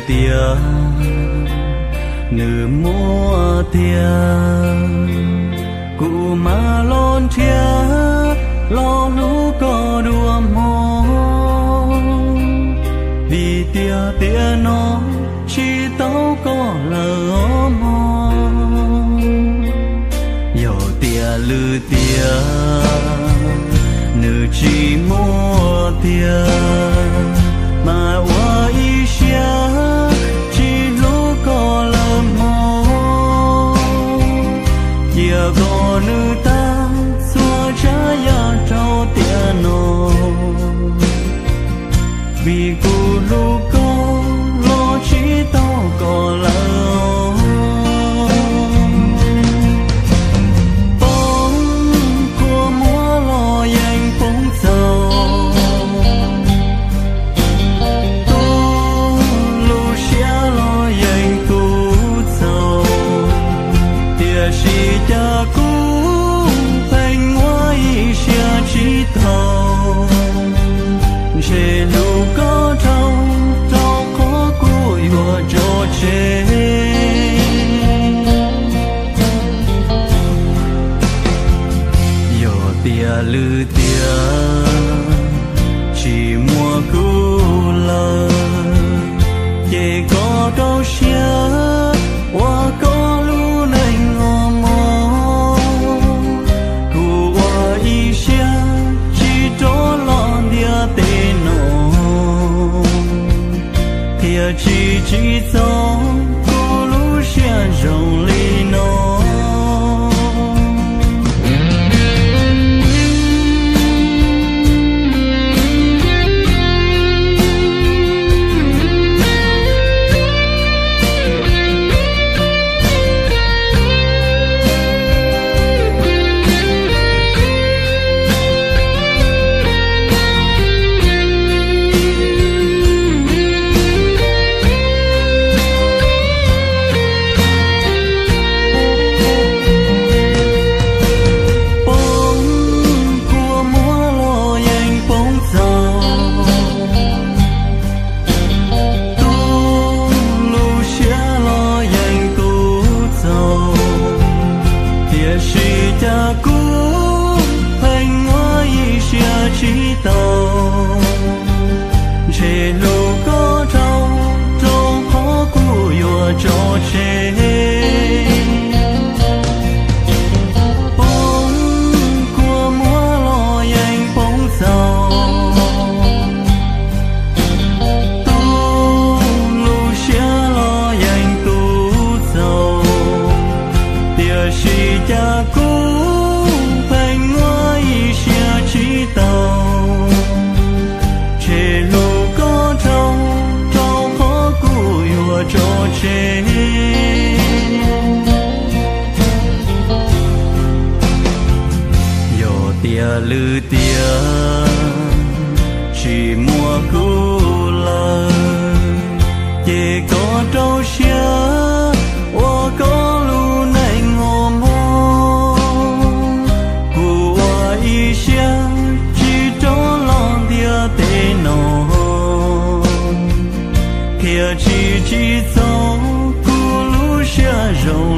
Tias nws muaj tiag, kuv mam los nrhiav los hlub koj dua hmo, vim tiag tiam no tsis tau koj lawm os mog. Yog tias lwm tiam nws tsis muaj tiag, mas ua ib siab tsis hlub koj lawm mog. Cia kom nws tag txhua tsav yam rau tiam no, vim kuv hlub koj los tsis tau koj lawm. Poob kua muag los yeej poob txaus, tu lub siab los yeej tu txaus, tiam sis cas kuv pheej ua ib siab tsis tau, ntshe hlub koj dhau rau qhov kuv yuav tso tseg. Yog tias lwm tiam tsis muaj kuv lawm, ces koj rau siab ua koj lub neej os mog. Kuv ua ib siab tsis rov los ntiaj teb no, thiaj tsis tsim txom kuv lub siab zoo li no. Poob kua muag los yeej poob txaus, tu lub siab los yeej tu txaus, tiam sis cas kuv pheej ua ib siab tsis tau, ntshe hlub koj dhau rau qhov kuv yuav tso tseg. Poob kua muag los yeej poob txaus, tu lub siab los yeej tu txaus, tiam sis cas kuv pheej ua ib siab tsis tau, ntshe hlub koj dhau rau qhov kuv yuav tso tseg. Yog tias lwm tiam tsis muaj kuv lawm, ces koj rau siab ua koj lub neej os mog. Kuv ua ib siab tsis rov los ntiaj teb no, thiaj tsis tsim txom kuv lub siab zoo